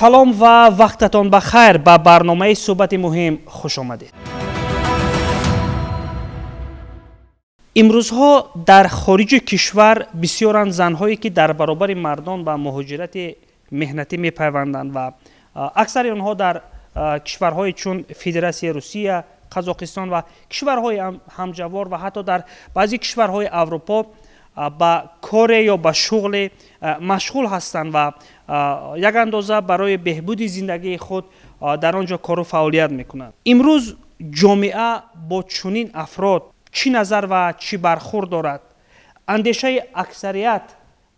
Салом ва вақтатон ба хайр. Ба барномаи суҳбати муҳим хуш омадед. Имрӯзҳо дар хориҷи кишвар бисёранд занҳое, ки дар баробари мардон ба муҳоҷирати меҳнатӣ мепайванданд ва аксари онҳо дар кишварҳои чун Федератсияи Русия, Қазоқистон ва кишварҳои ҳамҷавор ва ҳатто дар баъзе кишварҳои Аврупо ба коре ё ба шуғле машғул ҳастанд ва як андоза барои беҳбуди зиндагии худ дар он ҷо кору фаъолият мекунанд. Имрӯз ҷомеа бо чунин афрод чӣ назар ва чӣ бархурд дорад? Андешаи аксарият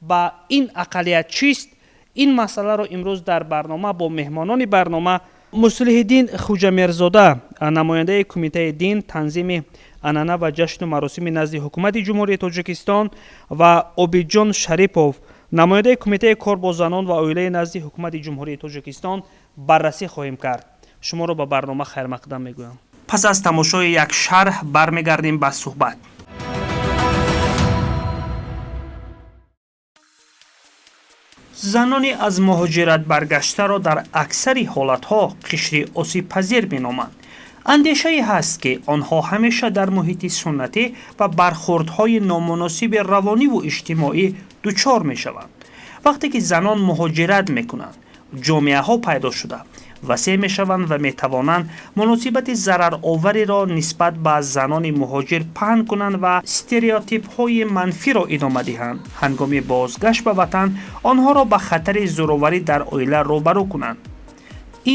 ба ин ақаллият чист? Ин масъаларо имрӯз дар барнома бо меҳмонони барнома Муслиҳиддин Хуҷамирзода, намояндаи Кумитаи дин, танзими анъана ва ҷашну маросими назди Ҳукумати Ҷумҳурии Тоҷикистон ва Обидҷон Шарипов, намояндаи Кумитаи кор бо занон ва оилаи назди Ҳукумати Ҷумҳурии Тоҷикистон баррасӣ хоҳем кард. Шуморо ба барнома хайрмақдам мегӯям. Пас аз тамошои як шарҳ бармегардем ба суҳбат. Занони аз муҳоҷират баргаштаро дар аксари ҳолатҳо қишри осибпазир меноманд. Андешае ҳаст, ки онҳо ҳамеша дар муҳити суннатӣ ва бархурдҳои номуносиби равониву иҷтимоӣ дучор мешаванд. Вақте ки занон муҳоҷират мекунанд, ҷомеаҳо пайдо шуда васеъ мешаванд ва метавонанд муносибати зараровареро нисбат ба занони муҳоҷир паҳн кунанд ва стереотипҳои манфиро идома диҳанд. Ҳангоми бозгашт ба ватан онҳоро ба хатари зӯроварӣ дар оила рӯбарӯ кунанд.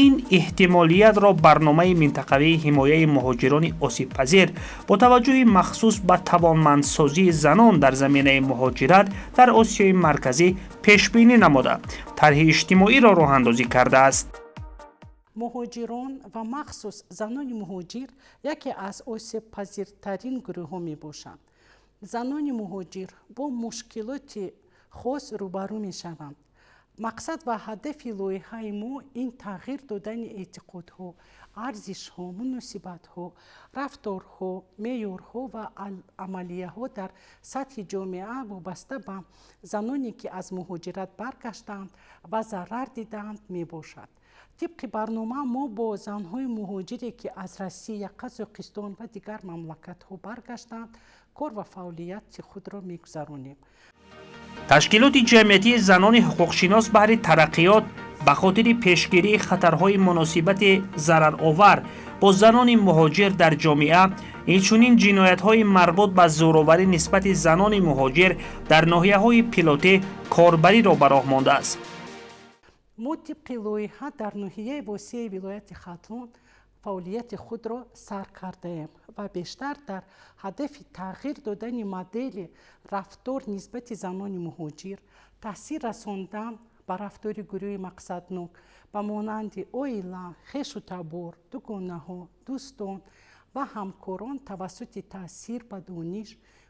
Ин эҳтимолиятро барномаи минтақавии ҳимояи муҳоҷирони осибпазир бо таваҷҷӯҳи махсус ба тавонмандсозии занон дар заминаи муҳоҷират дар Осиёи Марказӣ пешбинӣ намуда, тарҳи иҷтимоиро роҳандозӣ кардааст. Муҳоҷирон ва махсус занони муҳоҷир яке аз осебпазиртарин гурӯҳҳо мебошанд. Занони муҳоҷир бо мушкилоти хос рӯбарӯ мешаванд. Мақсад ва ҳадафи лоиҳаи мо ин тағйир додани эътиқодҳо, арзишҳо, муносибатҳо, рафторҳо, меъёрҳо ва амалияҳо дар сатҳи ҷомеа вобаста ба заноне, ки аз муҳоҷират баргаштаанд ва зарар дидаанд, мебошад. Тибқи барнома мо бо занҳои муҳоҷире, ки аз Россия, Қазоқистон ва дигар мамлакатҳо баргаштаанд, кор ва фаъолияти худро мегузаронем. Ташкилоти ҷамъиятии занони ҳуқуқшинос баҳри тараққиёт ба хотири пешгирии хатарҳои муносибати зараровар бо занони муҳоҷир дар ҷомеа, инчунин ҷиноятҳои марбут ба зӯроварӣ нисбати занони муҳоҷир дар ноҳияҳои пилотӣ корбариро ба роҳ мондааст. Мо тибқи лоиҳа дар ноҳияи Восеи вилояти Хатлон фаъолияти худро сар кардаем ва бештар дар ҳадафи тағйир додани модели рафтор нисбати занони муҳоҷир, таъсир расондан ба рафтори гурӯҳи мақсаднок ба монанди оила, хешу табор, дугонаҳо, дӯстон ва ҳамкорон тавассути таъсир ба дониш,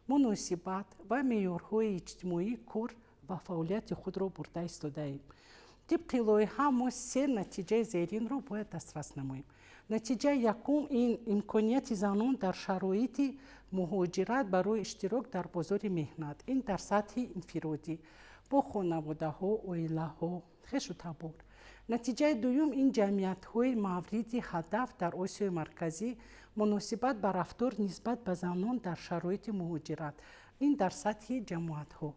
муносибат ва меъёрҳои иҷтимоӣ кор ва фаъолияти худро бурда истодаем. Тибқи лоиҳа мо се натиҷаи зеринро бояд дастрас намоем. Натиҷаи якум ин имконияти занон дар шароити муҳоҷират барои иштирок дар бозори меҳнат, ин дар сатҳи инфиродӣ бо хонаводаҳо, оилаҳо, хешу табор. Натиҷаи дуюм ин ҷамъиятҳои мавриди ҳадаф дар Осиёи Марказӣ муносибат ба рафтор нисбат ба занон дар шароити муҳоҷират, ин дар сатҳи ҷамоатҳо.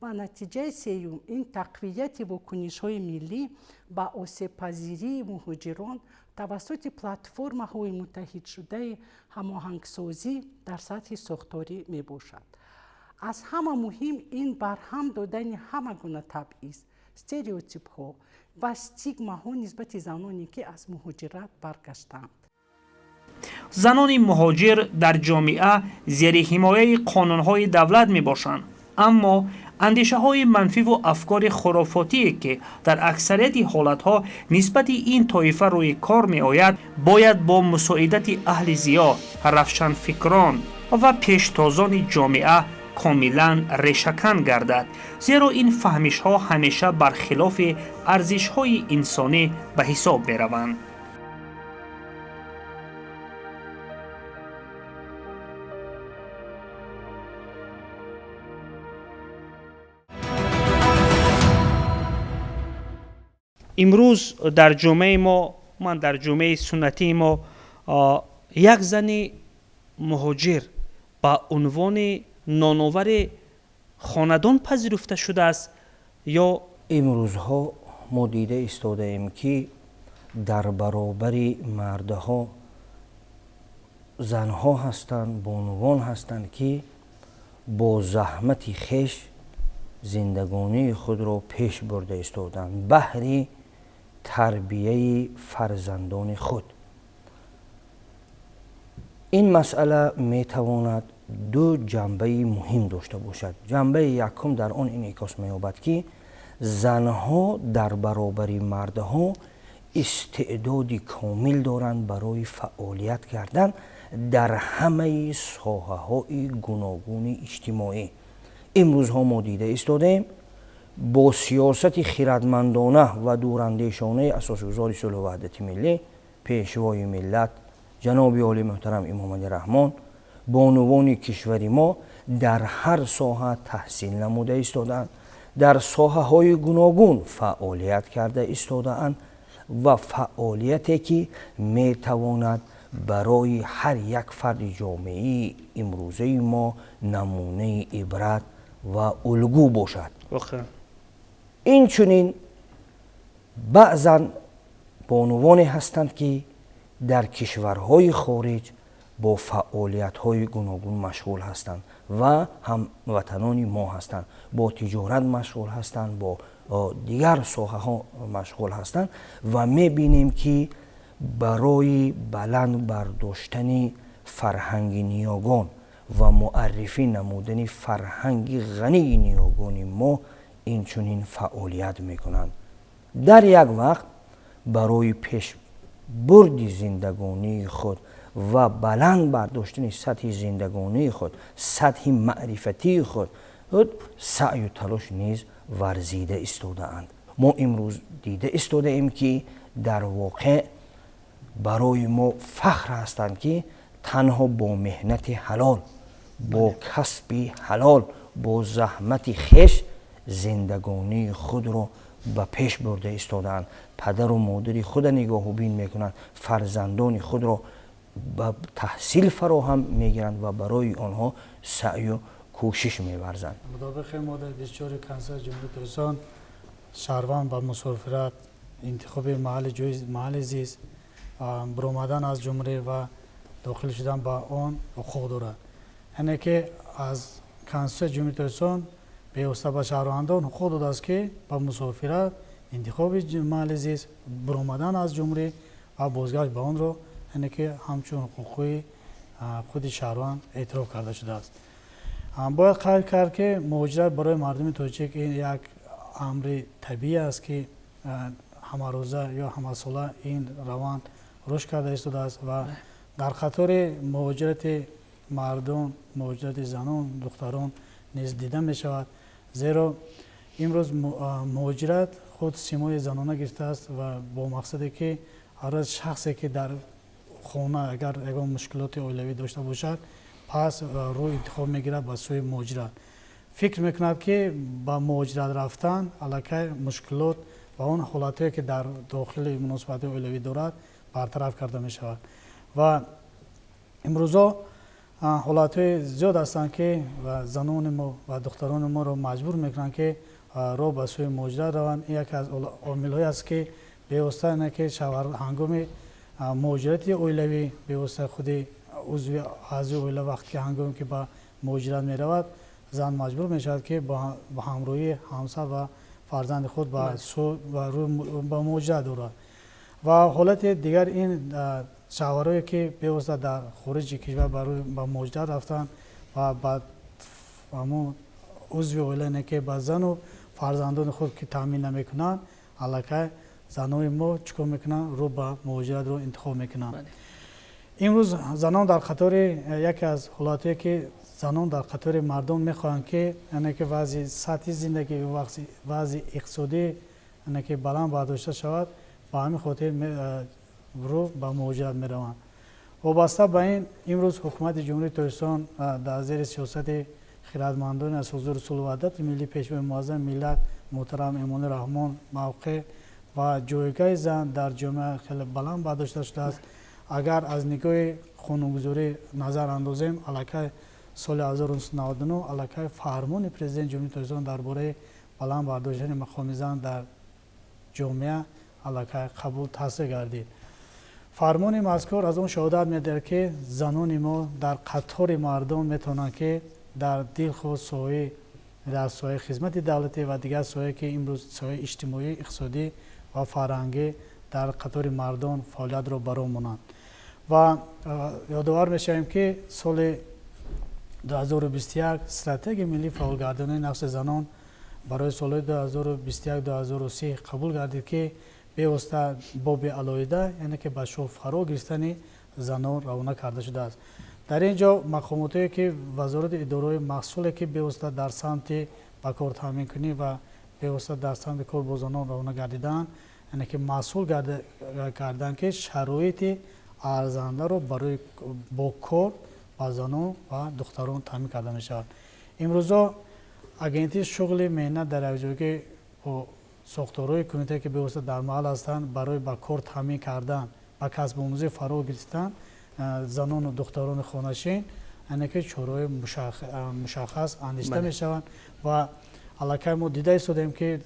Ва натиҷаи сеюм ин тақвияти вокунишҳои миллӣ ба осебпазирии муҳоҷирон тавассути платформаҳои муттаҳидшудаи ҳамоҳангсозӣ дар сатҳи сохторӣ мебошад. Аз ҳама муҳим ин барҳам додани ҳама гуна табъиз, стереотипҳо ва стигмаҳо нисбати заноне, ки аз муҳоҷират баргаштаанд. Занони муҳоҷир дар ҷомеа зери ҳимояи қонунҳои давлат мебошанд, аммо андешаҳои манфиву афкори хурофотие, ки дар аксарияти ҳолатҳо нисбати ин тоифа рӯи кор меояд, бояд бо мусоидати аҳли зиё, равшанфикрон ва пештозони ҷомеа комилан решакан гардад, зеро ин фаҳмишҳо ҳамеша бар хилофи арзишҳои инсонӣ ба ҳисоб мераванд. Имрӯз дар ҷомеаи мо, ман дар ҷомеаи суннатии мо, як зани муҳоҷир ба унвони ноновари хонадон пазируфта шудааст ё? Имрӯзҳо мо дида истодаем, ки дар баробари мардҳо занҳо ҳастанд, бонувон ҳастанд, ки бо заҳмати хеш зиндагонии худро пеш бурда истодаанд баҳри тарбияи фарзандони худ. Ин масъала метавонад ду ҷанбаи муҳим дошта бошад. Ҷанбаи якум дар он инъикос меёбад, ки занҳо дар баробари мардҳо истеъдоди комил доранд барои фаъолият кардан дар ҳамаи соҳаҳои гуногуни иҷтимоӣ. Имрӯзҳо мо дида истодаем, бо сиёсати хирадмандона ва дурандешонаи асосгузори сулҳу ваҳдати миллӣ, пешвои миллат, ҷаноби олӣ муҳтарам Эмомалӣ Раҳмон, бонувони кишвари мо дар ҳар соҳа таҳсил намуда истодаанд, дар соҳаҳои гуногун фаъолият карда истодаанд ва фаъолияте ки метавонад барои ҳар як фарди ҷомеаи имрӯзаи мо намунаи ибрат ва улгӯ бошад. Инчунин баъзан бонувоне ҳастанд, ки дар кишварҳои хориҷ бо фаъолиятҳои гуногун машғул ҳастанд ва ҳамватанони мо ҳастанд, бо тиҷорат машғул ҳастанд, бо дигар соҳаҳо машғул ҳастанд ва мебинем, ки барои баланд бардоштани фарҳанги ниёгон ва муаррифӣ намудани фарҳанги ғании ниёгони мо инчунин фаъолият мекунанд. Дар як вақт барои пешбурди зиндагонии худ ва баланд бардоштани сатҳи зиндагонии худ, сатҳи маърифатии худ саъю талош низ варзида истодаанд. Мо имрӯз дида истодаем, ки дар воқеъ барои мо фахр ҳастанд, ки танҳо бо меҳнати ҳалол, бо касби ҳалол, бо заҳмати хеш зиндагонии худро ба пеш бурда истодаанд, падару модари худа нигоҳубин мекунанд, фарзандони худро ба таҳсил фароҳам мегиранд ва барои онҳо саъю кӯшиш меварзанд. Мутобиқи моддаи 24 Конститутсияи Ҷумҳурии Тоҷикистон, шаҳрванд ба мусофират, интихоби маҳалли ҷои маҳалли зист, баромадан аз ҷумҳурӣ ва дохил шудан ба он ҳуқуқ дорад. Яъне ки аз Конститутсияи Ҷумҳурии Тоҷикистон бевосита ба шаҳрвандон ҳуқуқ додааст, ки ба мусофират, интихоби маҳалли зист, баромадан аз ҷумҳурӣ ва бозгашт ба онро, яъне ки ҳамчун ҳуқуқи худи шаҳрванд эътироф карда шудааст. Бояд қайд кард, ки муҳоҷират барои мардуми тоҷик ин як амри табиӣ аст, ки ҳамарӯза ё ҳамасола ин раванд рушд карда истодааст ва дар қатори муҳоҷирати мардон муҳоҷирати занон, духтарон низ дида мешавад, зеро имрӯз муҳоҷират худ симои занона гирифтааст ва бо мақсаде ки ҳар шахсе ки дар хона агар ягон мушкилоти оилавӣ дошта бошад, пас рӯ интихоб мегирад ба сӯи муҳоҷират. Фикр мекунад, ки ба муҳоҷират рафтан аллакай мушкилот ва он ҳолатҳое, ки дар дохили муносибатҳои оилавӣ дорад, бартараф карда мешавад. Ва имрӯзо ҳолатҳои зиёд ҳастанд, ки занони мо ва духтарони моро маҷбур мекунанд, ки роҳ ба сӯи муҳоҷират раванд. Ин яке аз омилҳое аст, ки бевосита ине ки шавҳар ҳангоми муҳоҷирати оилавӣ, бевосита худи узви аъзои оила вақте ки ҳангоме ки ба муҳоҷират меравад, зан маҷбур мешавад, ки ба ҳамроҳии ҳамсар ва фарзанди худ ба муҳоҷират дорад. Ва ҳолати дигар ин шавҳарое, ки бевосита дар хориҷи кишвар ба муҳоҷират рафтанд ва ба ҳамун узви оила, ине ки ба зану фарзандони худ ки таъмин намекунанд, аллакай занои мо чӣ кор мекунанд? Рӯ ба муҳоҷиратро интихоб мекунанд. Имрӯз занон дар қатори яке аз ҳолатҳое, ки занон дар қатори мардон мехоҳанд, ки яъне ки вазъи сатҳи зиндагӣ, вазъи иқтисодӣ, яъне ки баланд бардошта шавад, ба ҳамин хотир рӯ ба муҳоҷират мераванд. Вобаста ба ин, имрӯз ҳукумати Ҷумҳурии Тоҷикистон дар зери сиёсати хирадмандони асосгузори сулҳу ваҳдати миллӣ, пешвои муаззами миллат муҳтарам Эмомалӣ Раҳмон мавқеъ Ва ҷойгоҳи зан дар ҷомеа хеле баланд бардошта шудааст. Агар аз нигоҳи қонунгузорӣ назар андозем, аллакай соли 1999 аллакай фармони Президенти Ҷумҳурии Тоҷикистон дар бораи баланд бардоштани мақоми зан дар ҷомеа аллакай қабул тасдиқ гардид. Фармони мазкур аз он шаҳодат медиҳад, ки занони мо дар қатори мардон метавонанд, ки дар дилхоҳ соҳаи, дар соҳаи хизмати давлатӣ ва дигар соҳае, ки имрӯз соҳаи иҷтимоӣ, иқтисодӣ ва фарҳангӣ, дар қатори мардон фаъолиятро ба роҳ монанд. Ва ёдовар мешавем, ки соли 2021 Стратегияи миллии фаъолгардонии нақши занон барои солҳои 2021-2030 қабул гардид, ки бевосита боби алоҳида, яъне ки ба шуғл фаро гирифтани занон равона карда шудааст. Дар ин ҷо мақомотое, ки вазорати идораҳои масъуле, ки бевосита дар самти ба кор таъминкунӣ ва бевосита дар самти кор бо занон равона гардидаанд, яъне ки масъул карданд, ки шароити арзандаро барои бо кор ба занон ва духтарон таъмин карда мешавад. Имрӯзо Агентии шуғли меҳнат дар якҷоягӣ бо сохторҳои кумитае, ки бевосита дар маҳал ҳастанд, барои ба кор таъмин кардан, ба касбомӯзӣ фаро гирифтан занону духтарони хонашин, яъне ки чораҳои мушаххас андешида мешаванд. Ва аллакай мо дида истодаем, ки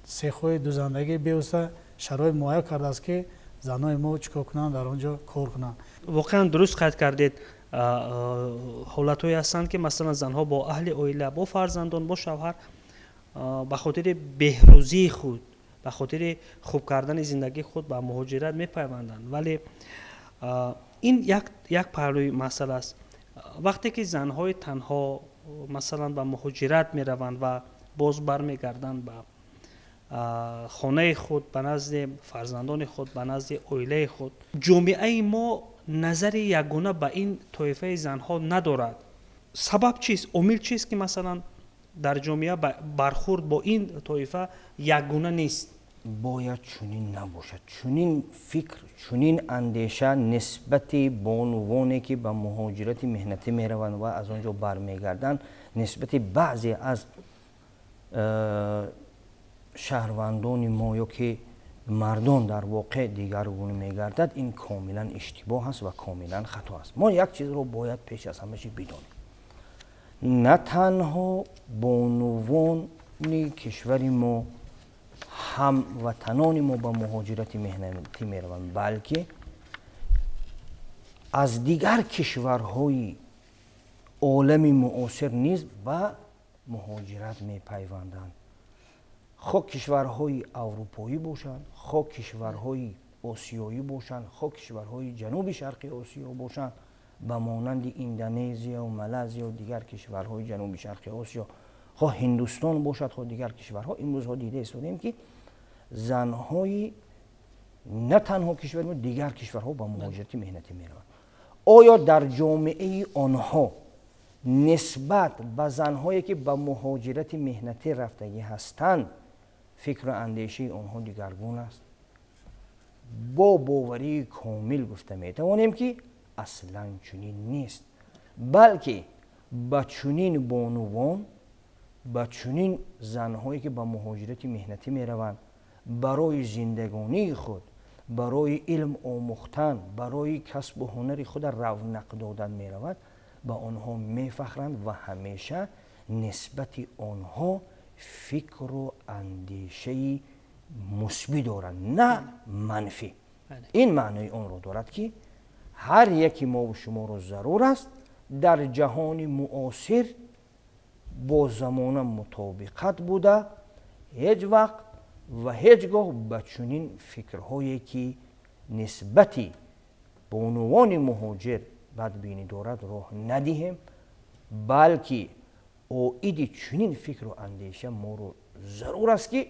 сехҳои дузандагӣ бевосита шароит муҳайё кардааст, ки занони мо чӣ кор кунанд, дар он ҷо кор кунанд. Воқеан, дуруст қайд кардед. Ҳолатҳое ҳастанд, ки масалан занҳо бо аҳли оила, бо фарзандон, бо шавҳар ба хотири беҳрӯзии худ, ба хотири хуб кардани зиндагии худ ба муҳоҷират мепайванданд. Вале ин як паҳлӯи масъала аст. Вақте ки занҳои танҳо масалан ба муҳоҷират мераванд ва боз бармегарданд ба хонаи худ, ба назди фарзандони худ, ба назди оилаи худ, ҷомеаи мо назари ягона ба ин тоифаи занҳо надорад. Сабаб чист, омил чист, ки масалан дар ҷомеа бархурд бо ин тоифа якгуна нест? Бояд чунин набошад. Чунин фикр, чунин андеша нисбати бонувоне, ки ба муҳоҷирати меҳнатӣ мераванд ва аз он ҷо бармегарданд, нисбати баъзе аз шаҳрвандони мо ё ки мардон дар воқеъ дигаргуна мегардад, ин комилан иштибоҳ аст ва комилан хато аст. Мо як чизро бояд пеш аз ҳама чи бидонем: на танҳо бонувони кишвари мо, ҳамватанони мо ба муҳоҷирати меҳнатӣ мераванд, балки аз дигар кишварҳои олами муосир низ ба муҳоҷират мепайванданд, хоҳ кишварҳои аврупоӣ бошанд, хоҳ кишварҳои осиёӣ бошанд, хоҳ кишварҳои Ҷануби Шарқи Осиё бошанд, ба монанди Индонезияу Малайзияу дигар кишварҳои Ҷануби Шарқи Осиё, хоҳ Ҳиндустон бошад, хоҳ дигар кишварҳо. Имрӯзҳо дида истодем, ки занҳои на танҳо кишвари мо, дигар кишварҳо ба муҳоҷирати меҳнатӣ мераванд. Оё дар ҷомеаи онҳо нисбат ба занҳое, ки ба муҳоҷирати меҳнатӣ рафтагӣ ҳастанд, фикру андешаи онҳо дигаргун аст? Бо боварии комил гуфта метавонем, ки аслан чунин нест, балки ба чунин бонувон, ба чунин занҳое, ки ба муҳоҷирати меҳнатӣ мераванд, барои зиндагонии худ, барои илм омӯхтан, барои касбу ҳунари худа равнақ додан меравад, ба онҳо мефахранд ва ҳамеша нисбати онҳо фикру андешаи мусбӣ доранд, на манфӣ. Ин маънои онро дорад, ки ҳар яки мову шуморо зарур аст дар ҷаҳони муосир бо замона мутобиқат буда, ҳеҷ вақт ва ҳеҷ гоҳ ба чунин фикрҳое, ки нисбати бонувони муҳоҷир бадбинӣ дорад, роҳ надиҳем, балки оиди чунин фикру андеша моро зарур аст, ки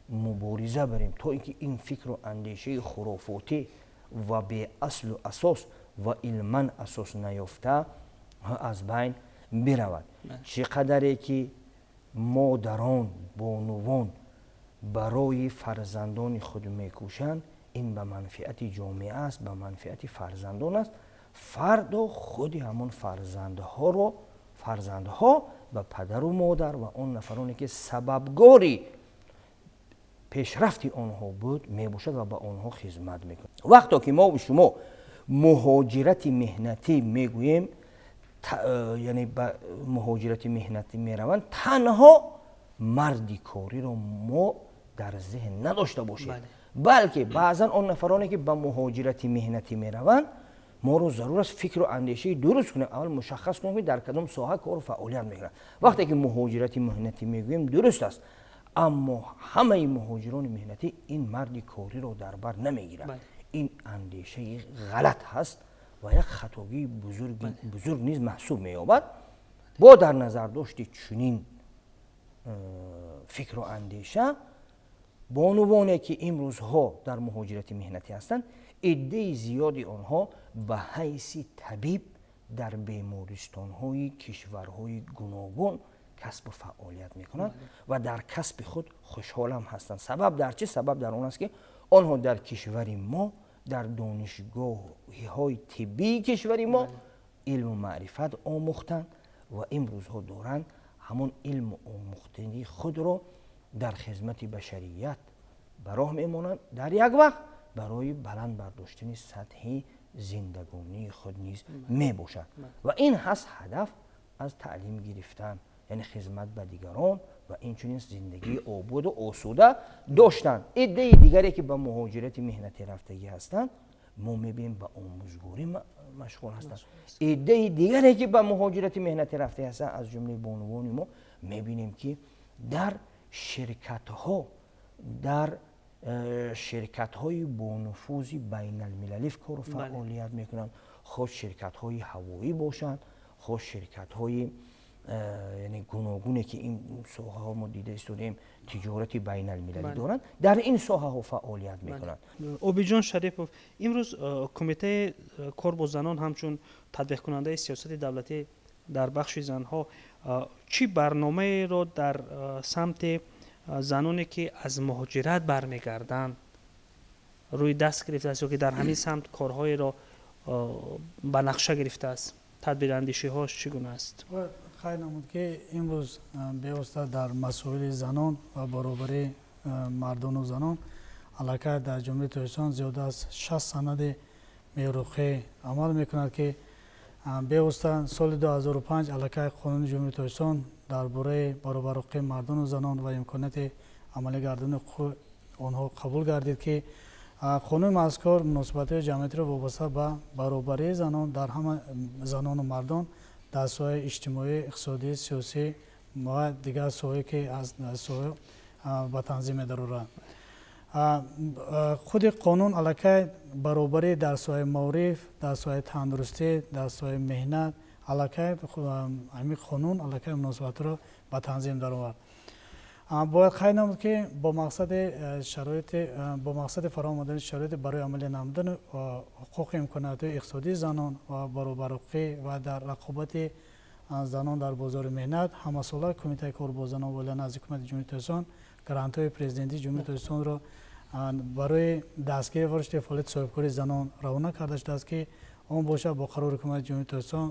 мубориза барем, то ин ки ин фикру андешаи хурофотӣ ва беаслу асос ва илман асос наёфта аз байн биравад. Чӣ қадаре ки модарон, бонувон барои фарзандони худ мекӯшанд, ин ба манфиати ҷомеа аст, ба манфиати фарзандон аст. Фардо худи ҳамон фарзандҳоро, фарзандҳо ба падару модар ва он нафароне, ки сабабгори Пешрафти онҳо буд мебошад ва ба онҳо хизмат мекунад. Вақто ки мо шумо муҳоҷирати меҳнатӣ мегӯем, яъне ба муҳоҷирати меҳнатӣ мераванд, танҳо марди кориро мо дар зеҳн надошта бошем, балки баъзан он нафароне ки ба муҳоҷирати меҳнатӣ мераванд, моро зарур аст фикру андешаи дуруст кунем, аввал мушаххас кунем, ки дар кадом соҳа кору фаъолият мекунанд. Вақте ки муҳоҷирати меҳнатӣ мегӯем, дуруст аст, аммо ҳамаи муҳоҷирони меҳнатӣ ин марди кориро дар бар намегирад. Ин андешаи ғалат ҳаст ва як хатогии бузург низ маҳсуб меёбад. Бо дар назар дошти чунин фикру андеша, бонувоне ки имрӯзҳо дар муҳоҷирати меҳнатӣ ҳастанд, иддаи зиёди онҳо ба ҳайси табиб дар бемористонҳои кишварҳои гуногун касбу фаъолият мекунанд ва дар касби худ хушҳолам ҳастанд. Сабаб дар чӣ? Сабаб дар он аст, ки онҳо дар кишвари мо, дар донишгоҳҳои тиббии кишвари мо илму маърифат омӯхтанд ва имрӯзҳо доранд ҳамон илму омӯхтании худро дар хизмати башарият ба роҳ мемонанд, дар як вақт барои баланд бардоштани сатҳи зиндагонии худ низ мебошад. Ва ин ҳаст ҳадаф аз таълим гирифтан, яъне хизмат ба дигарон ва инчунин зиндагии ободу осуда доштан. Иддаи дигаре ки ба муҳоҷирати меҳнатӣ рафтагӣ ҳастанд, мо мебинем, ба омӯзгорӣ машғул ҳастанд. Иддаи дигаре ки ба муҳоҷирати меҳнатӣ рафта ҳастанд, аз ҷумлаи бонувони мо, мебинем, ки дар ширкатҳо, дар ширкатҳои бонуфузи байналмилалӣ кору фаъолият мекунанд, хоҳ ширкатҳои ҳавоӣ бошанд, хоҳ ширкатҳои яъне гуногуне ки ин соҳаҳо мо дида истодаем, тиҷорати байналмилалӣ доранд, дар ин соҳаҳо фаъолият мекунанд. Обиҷон Шарипов, имрӯз Кумитаи кор бо занон ҳамчун татбиқкунандаи сиёсати давлатӣ дар бахши занҳо чӣ барномаеро дар самти заноне ки аз муҳоҷират бармегарданд рӯи даст гирифтааст ё ки дар ҳамин самт корҳоеро ба нақша гирифтааст? Тадбирандешиҳош чӣ гуна аст? Қайд намуд, ки имрӯз бевосита дар масоили занон ва баробарии мардону занон аллакай дар Ҷумҳурии Тоҷикистон зиёда аз 60 санади меъёрҳуқуқӣ амал мекунад, ки бевосита соли 2005 аллакай Қонуни Ҷумҳурии Тоҷикистон дар бораи баробарҳуқуқии мардону занон ва имконияти амалӣ гардони ҳуқуқи онҳо қабул гардид, ки қонуни мазкур муносибатҳои ҷамъиятиро вобаста ба баробарии занон дар ҳама занону мардон дар соҳаи иҷтимоӣ, иқтисодӣ, сиёсӣ ва дигар соҳае ки аз соҳа ба танзим медарорад. Худи қонун аллакай баробарӣ дар соҳаи маориф, дар соҳаи тандурустӣ, дар соҳаи меҳнат, аллакай ҳамин қонун аллакай муносибатҳоро ба танзим даровард. Бояд қайд намуд, ки бо мақсади фароҳам омадани шароити барои амалӣ намудани ҳуқуқи имкониятҳои иқтисодии занон ва баробарҳуқуқӣ ва дар рақобати занон дар бозори меҳнат, ҳамасола Кумитаи кор бо занон ва оила назди Ҳукумати Ҷумҳурии Тоҷикистон грантҳои Президентии Ҷумҳурии Тоҷикистонро барои дастгирӣ ва рушди фаъолияти соҳибкории занон равона карда шудааст, ки он бошад бо қарори Ҳукумати Ҷумҳурии Тоҷикистон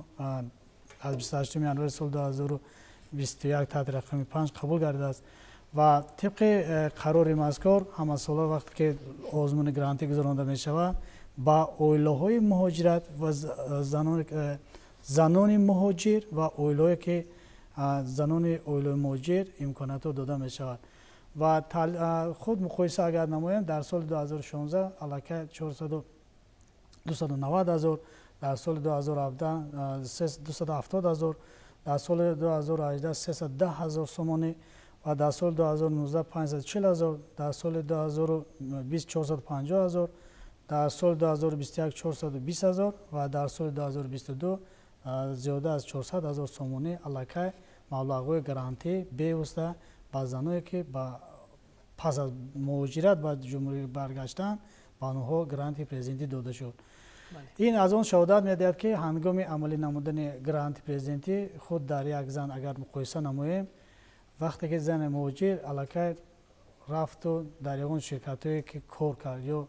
аз 28 январи соли 2021 таҳти рақами 5 қабул гардидааст. Ва тибқи қарори мазкур, ҳамасола вақте ки озмуни грантӣ гузаронда мешавад, ба оилаҳои муҳоҷират ва занони муҳоҷир ва оилаҳое ки занони оилаи муҳоҷир имкониятҳо дода мешавад. Ва худ муқоиса агар намоем, дар соли 2016 аллакай 290 ҳазор, дар соли 2017 270 ҳазор, дар соли 2018 310 ҳазор сомонӣ ва дар соли 2019 540 ҳазор, дар соли 2020 450 ҳазор, дар соли 2021 420 ҳазор ва дар соли 2022 зиёда аз 400 ҳазор сомонӣ аллакай маблағҳои грантӣ бевосита ба заное ки пас аз муҳоҷират ба ҷумҳурӣ баргаштан, ба онҳо гранти президентӣ дода шуд. Ин аз он шаҳодат медиҳад, ки ҳангоми амалӣ намудани гранти президентӣ худ дар як зан агар муқоиса намоем, вақте ки зани муҳоҷир аллакай рафту дар ягон ширкатҳое ки кор кард ё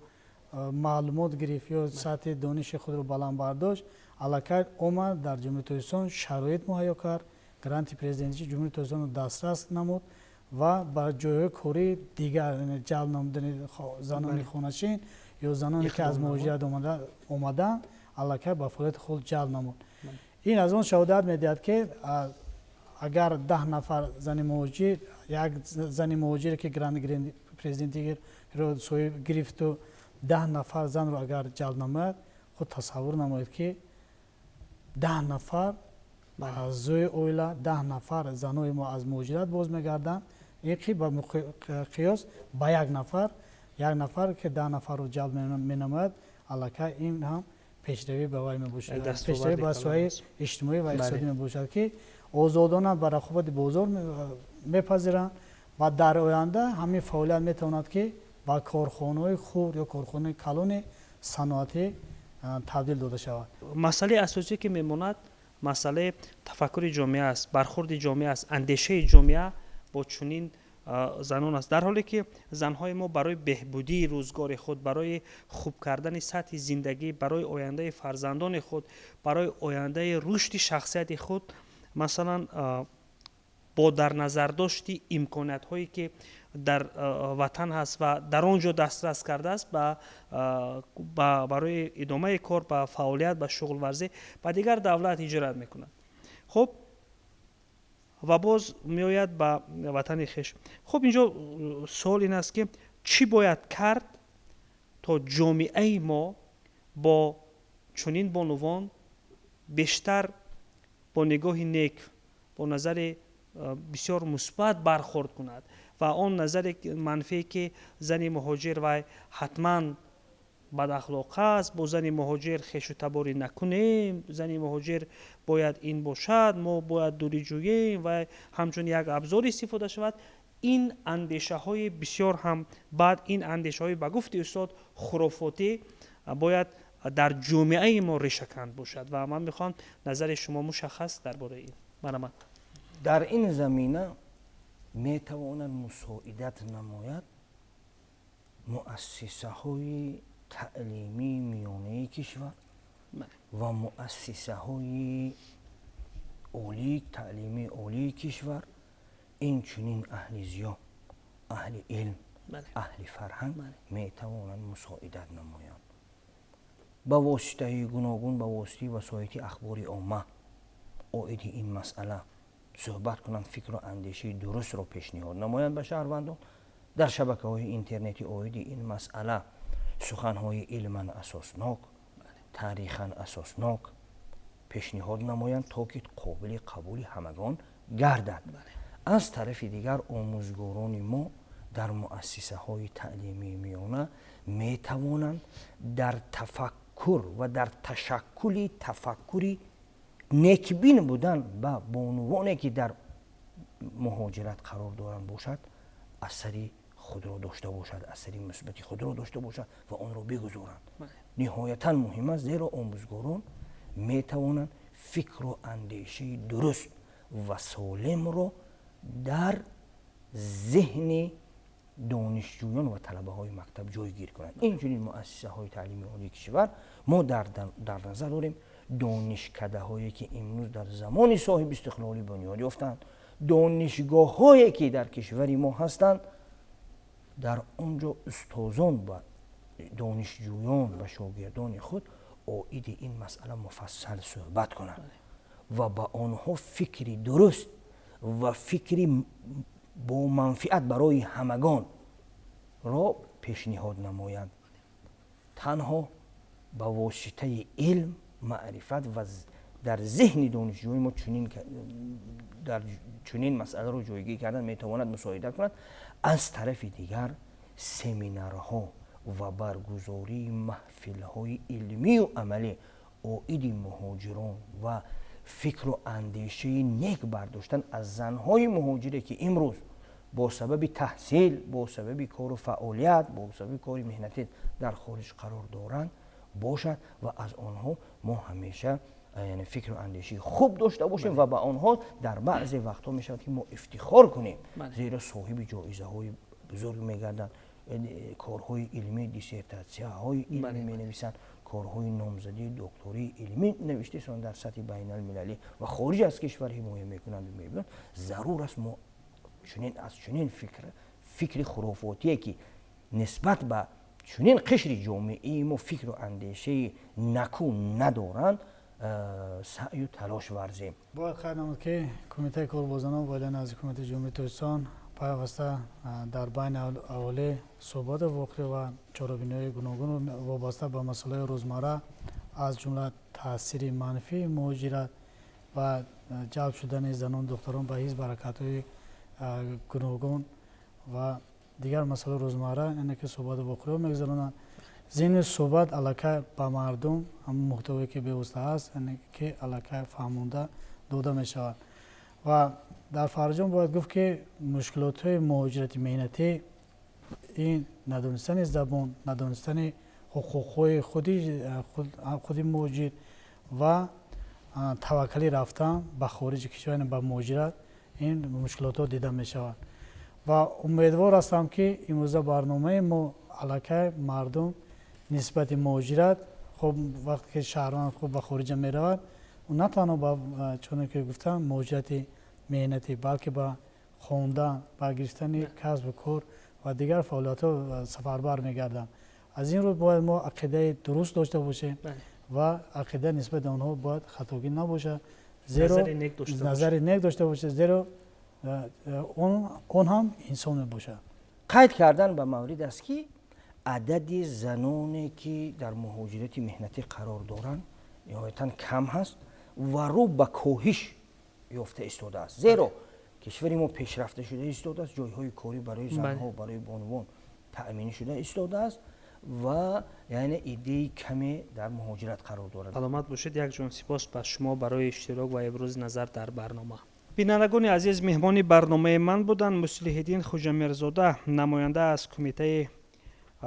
маълумот гирифт ё сатҳи дониши худро баланд бардошт, аллакай омад, дар Ҷумҳурии Тоҷикистон шароит муҳайё кард, гранти президентии Ҷумҳурии Тоҷикистонро дастрас намуд. ва ба ҷойҳои кории дигар ҷалб намудани занони хонашин ё заноне ки аз муҳоҷират омаданд, аллакай ба фаъолияти худ ҷалб намуд. Ин аз он шаҳодат медиҳад, ки агар 10 нафар зани муҳоҷир, як зани муҳоҷире ки гранти президентиро соҳиб гирифту 10 нафар занро агар ҷалб намояд, худ тасаввур намоед, ки 10 нафар аъзои оила, 10 нафар занои мо аз муҳоҷират боз мегарданд. Ин ки ба қиёс ба як нафар, як нафар ки 10 нафарро ҷалб менамояд, аллакай ин ҳам пешравӣ ба вай мебошад, пешравӣ ба соҳаи иҷтимоӣ ва иқтисодӣ мебошад, ки озодона ба рақобати бозор мепазиранд ва дар оянда ҳамин фаъолият метавонад, ки ба корхонаҳои хурд ё корхонаи калони саноатӣ табдил дода шавад. Масъалаи асосие, ки мемонад, масъалаи тафаккури ҷомеа аст, бархурди ҷомеа аст, андешаи ҷомеа бо чунин занон аст. Дар ҳоле ки занҳои мо барои беҳбудии рӯзгори худ, барои хуб кардани сатҳи зиндагӣ, барои ояндаи фарзандони худ, барои ояндаи рушди шахсияти худ, масалан, бо дар назардошти имкониятҳое, ки дар ватан ҳаст ва дар он ҷо дастрас кардааст, барои идомаи кор, ба фаъолият, ба шуғлварзӣ ба дигар давлат ҳиҷрат мекунад. Хуб, ва боз меояд ба ватани хеш. Хуб, инҷо суол ин аст, ки чӣ бояд кард, то ҷомеаи мо бо чунин бонувон бештар бо нигоҳи нек, бо назари бисёр мусбат бархӯрд кунад ва он назари манфие, ки зани муҳоҷир вай ҳатман бадахлоқ аст, бо зани муҳоҷир хешу таборӣ накунем, зани муҳоҷир бояд ин бошад, мо бояд дурӣ ҷӯем ва ҳамчун як абзор истифода шавад, ин андешаҳои бисёр ҳам бад, ин андешаҳои, ба гуфти устод, хурофотӣ бояд дар ҷомеаи мо решаканд бошад. Ва ман мехоҳам назари шумо мушаххас дар бораи ин. Марҳамат. Дар ин замина метавонад мусоидат намояд муассисаҳои таълимии миёнаи кишвар ва муассисаҳои олии таълимии олии кишвар, инчунин аҳли зиё, аҳли илм, аҳли фарҳанг метавонанд мусоидат намоянд ба воситаи гуногун, ба воситаи васоити ахбори омма оиди ин масъала суҳбат кунанд, фикру андешаи дурустро пешниҳод намоянд ба шаҳрвандон, дар шабакаҳои интернетӣ оиди ин масъала суханҳои илман асоснок, тарихан асоснок пешниҳод намоянд, то ки қобили қабули ҳамагон гардад. Аз тарафи дигар, омӯзгорони мо дар муассисаҳои таълимии миёна метавонанд дар тафаккур ва дар ташаккули тафаккури некбин будан ба бонувоне, ки дар муҳоҷират қарор доранд, бошад, асари худро дошта бошад, асари мусбати худро дошта бошад ва онро бигузоранд. Ниҳоятан муҳим аст, зеро омӯзгорон метавонанд фикру андешаи дуруст ва солимро дар зеҳни донишҷӯён ва талабаҳои мактаб ҷойгир кунанд. Инчунин муассисаҳои таълими олии кишвар. Мо дар назар дорем донишкадаҳое, ки имрӯз дар замони соҳиби истиқлолӣ бунёд ёфтанд, донишгоҳҳое, ки дар кишвари мо ҳастанд, дар он ҷо устозон ба донишҷӯён, ба шогирдони худ оиди ин масъала муфассал суҳбат кунанд ва ба онҳо фикри дуруст ва фикри бо манфиат барои ҳамагонро пешниҳод намоянд. Танҳо ба воситаи илм, маърифат ва дар зеҳни донишҷӯи мо дар чунин масъаларо ҷойгир кардан метавонад мусоидат кунад. Аз тарафи дигар, семинарҳо ва баргузории маҳфилҳои илмию амалӣ оиди муҳоҷирон ва фикру андешаи нек бардоштан аз занҳои муҳоҷире, ки имрӯз бо сабаби таҳсил, бо сабаби кору фаъолият, бо сабаби кори меҳнатӣ дар хориҷ қарор доранд, бошад ва аз онҳо мо ҳамеша, яъне, фикру андешаи хуб дошта бошем ва ба онҳо дар баъзе вақтҳо мешавад, ки мо ифтихор кунем, зеро соҳиби ҷоизаҳои бузург мегарданд, корҳои илмӣ, диссертатсияҳои илмӣ менависанд, корҳои номзадии доктории илмӣ навиштаисон дар сатҳи байналмилалӣ ва хориҷ аз кишвар ҳимоя мекунанд. Мебинанд, зарур аст мо Чунин аз чунин фикри хурофотие, ки нисбат ба чунин қишри ҷомеаи мо фикру андешаи наку надоранд, саъю талош варзем. Бояд қайд намуд, ки Кумитаи кор бо занон ва оила назди Ҳукумати Ҷумҳурии Тоҷикистон пайваста дар байни аҳолӣ суҳбату вохӯрӣ ва чорабиниҳои гуногун вобаста ба масъалаҳои рӯзмарра, аз ҷумла таъсири манфии муҳоҷират ва ҷалб шудани занон, духтарон ба ҳизб, ҳаракатҳои гуногун ва дигар масъалаи рӯзмарра, яъне ки суҳбату вохӯриҳо мегузаронанд. Зимни суҳбат аллакай ба мардум ҳамон муҳтавое, ки бевосита ҳаст, яъне ки аллакай фаҳмонда дода мешавад. Ва дар фарҷом бояд гуфт, ки мушкилотҳои муҳоҷирати меҳнатӣ ин надонистани забон, надонистани ҳуқуқҳои худи муҳоҷир ва таваккалӣ рафтан ба хориҷи кишвар, ба муҳоҷират, ин мушкилотҳо дида мешавад. Ва умедвор ҳастам, ки имрӯза барномаи мо аллакай мардум нисбати муҳоҷират, хуб, вақте ки шаҳрванд хуб ба хориҷа меравад, ӯ на танҳо ба, чуне ки гуфтам, муҳоҷирати меҳнатӣ, балки ба хондан, ба гирифтани касбу кор ва дигар фаъолиятҳо сафарбар мегарданд. Аз ин рӯ бояд мо ақидаи дуруст дошта бошем ва ақида нисбати онҳо бояд хатогӣ набошад, зеро назари нек дошта бошад, зеро он ҳам инсон мебошад. Қайд кардан ба маврид аст, ки адади заноне, ки дар муҳоҷирати меҳнатӣ қарор доранд, ниҳоятан кам ҳаст ва рӯ ба коҳиш ёфта истодааст, зеро кишвари мо пешрафта шуда истодааст, ҷойҳои корӣ барои занҳо, барои бонувон таъмин шуда истодааст ва яъне иддаи каме дар муҳоҷират қарор дорад. Саломат бошед. Якҷон сипос ба шумо барои иштирок ва ибрози назар дар барнома. Бинандагони азиз, меҳмони барномаи ман буданд Муслиҳиддин Хуҷамирзода, намоянда аз Кумитаи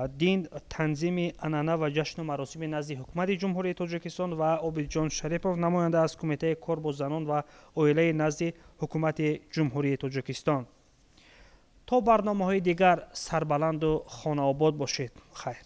дин, танзими анъана ва ҷашну маросими назди Ҳукумати Ҷумҳурии Тоҷикистон, ва Обидҷон Шарипов, намоянда аз Кумитаи кор бо занон ва оилаи назди Ҳукумати Ҷумҳурии Тоҷикистон. То барномаҳои дигар сарбаланду хонаобод бошед. Хайр.